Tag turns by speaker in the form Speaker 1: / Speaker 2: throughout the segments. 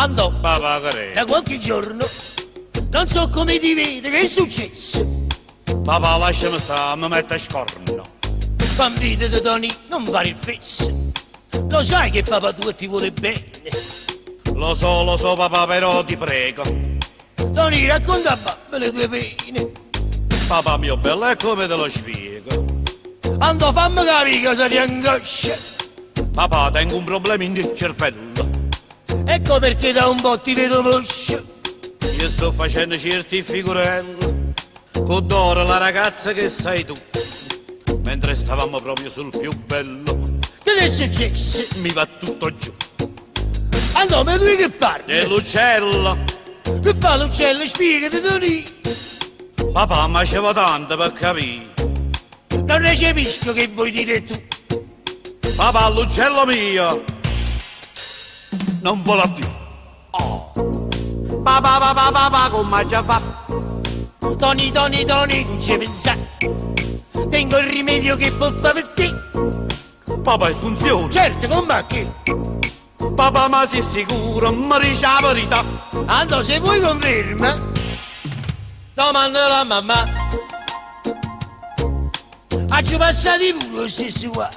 Speaker 1: Andò,
Speaker 2: Papà che
Speaker 1: da qualche giorno, non so come ti vedo, che è successo?
Speaker 2: Papà lasciami stare, mi metto a scorno.
Speaker 1: Bambino di Tony, non fare il fesso. Lo sai che papà tuo ti vuole bene.
Speaker 2: Lo so papà, però ti prego.
Speaker 1: Tony, racconta a babbo le tue pene.
Speaker 2: Papà mio bello, e come te lo spiego?
Speaker 1: Andò, fammi capire cosa ti angoscia.
Speaker 2: Papà, tengo un problema in cervello.
Speaker 1: Ecco perché da un po' ti vedo moscio.
Speaker 2: Io sto facendo certi figurelli. Con Dora, la ragazza che sei tu. Mentre stavamo proprio sul più bello,
Speaker 1: Che ti è successo?
Speaker 2: mi va tutto giù.
Speaker 1: Andò, ma lui che parla?
Speaker 2: E l'uccello,
Speaker 1: Che fa l'uccello? Spiegati, Tony.
Speaker 2: papà, ma ce va tanto per capire.
Speaker 1: Non recepisco che vuoi dire tu.
Speaker 2: Papà, l'uccello mio non vola più. Oh. Papà, papà, papà, come già fa?
Speaker 1: Tony, Tony, Tony, non ci pensare. Tengo il rimedio che può fare per te.
Speaker 2: Papà, e funziona.
Speaker 1: Certo, come che?
Speaker 2: Papà, ma sei sicuro? Mi dice la verità.
Speaker 1: Andò, se vuoi conferma, domandala a mamma. Faccio passare pure lo stesso guai.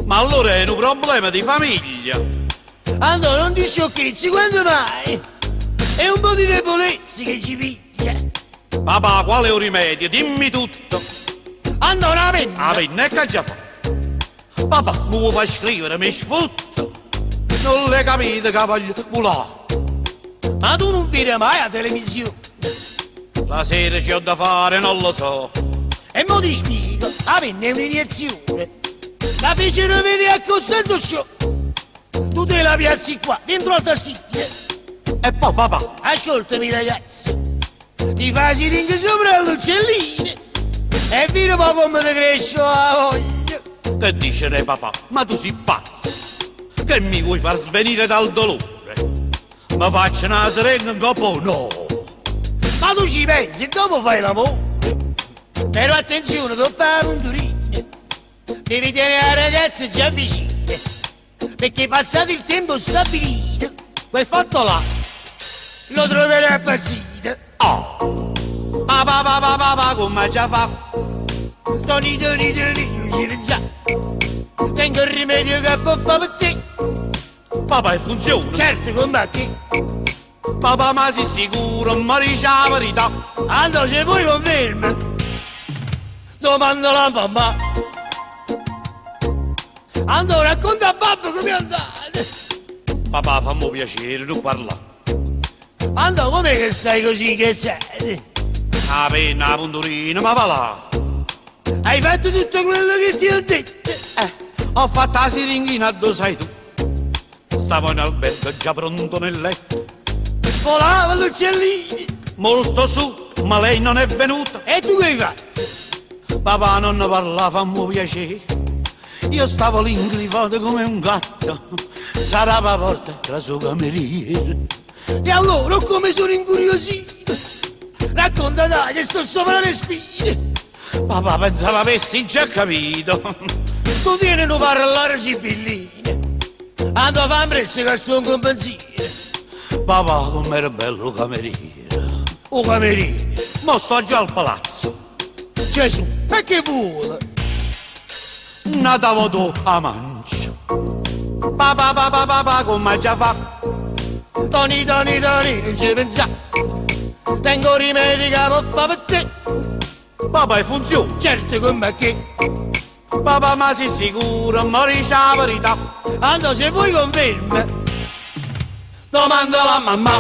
Speaker 2: Ma allora è un problema di famiglia.
Speaker 1: Andò, non ti sciocchezzi, quando mai? È un po' di debolezza che ci piglia.
Speaker 2: Papà, qual è un rimedio? Dimmi tutto.
Speaker 1: Andò, una penna.
Speaker 2: La penna è che già fa. Papà, mi fa scrivere, mi sfrutto. Non l'hai capito che voglio volare.
Speaker 1: Ma tu non vedi mai la televisione.
Speaker 2: La sera c'ho da fare, non lo so.
Speaker 1: E mo ti spiego, la penna è un'iniezione. La fecero vedere a Costanzo Show. Tu te la piazzi qua, dentro al taschino.
Speaker 2: E poi papà,
Speaker 1: Ascoltami ragazzo, ti fai siringa sopra l'uccellino e vedi poi come ti cresce la voglia.
Speaker 2: che dice re papà? Ma tu sei pazzo. Che mi vuoi far svenire dal dolore? Ma faccio una seringa in coppa no.
Speaker 1: Ma tu ci pensi e dopo fai l'amore. Però attenzione, dopo la punturina, devi tenere la ragazza già vicina, perché passato il tempo stabilito, quel fatto là lo troverai impazzito.
Speaker 2: Oh. Papà, papà, papà, come già fa?
Speaker 1: Tony, Tony, Tony, non ci pensare. Tengo il rimedio che può fare per te.
Speaker 2: Papà, e funziona.
Speaker 1: Certo, come che?
Speaker 2: Papà, ma sei sicuro? Mi dice la verità.
Speaker 1: Allora, se vuoi conferma, domandala a mamma. Allora, racconta a babbo come è andata.
Speaker 2: Papà, fammi piacere, non parla.
Speaker 1: Allora, com'è che stai così incazzato?
Speaker 2: La penna, la punturina, ma va là.
Speaker 1: Hai fatto tutto quello che ti ho detto.
Speaker 2: Ho fatto la siringhina, dove sei tu? Stavo in albergo già pronto nel letto.
Speaker 1: Volava l'uccellino.
Speaker 2: Molto su, ma lei non è venuta.
Speaker 1: E tu che hai fatto?
Speaker 2: Papà non ne parlava, fammi piacere. Io stavo lì ingrifato come un gatto. Carava porta tra suo cameriere.
Speaker 1: E allora, come sono incuriosito? Racconta dai, che sto sopra le spine.
Speaker 2: Papà pensava avessi già capito.
Speaker 1: Tu tieni non parlare sibillina. Ando a presto che sto con pensiero.
Speaker 2: Papà, com'era bello il cameriere.
Speaker 1: O cameriere.
Speaker 2: Mo sto già al palazzo.
Speaker 1: Gesù, perché vuole?
Speaker 2: Natavo tu a mancia. Papà, papà, papà, come già fa?
Speaker 1: Tony, Tony, Tony, non ci pensare. Tengo rimedi che può fare per te.
Speaker 2: Papà, e funziona.
Speaker 1: Certo, come che?
Speaker 2: Papà, ma sei sicuro? Mi dice la verità.
Speaker 1: Allora, se vuoi conferma, domandala a mamma.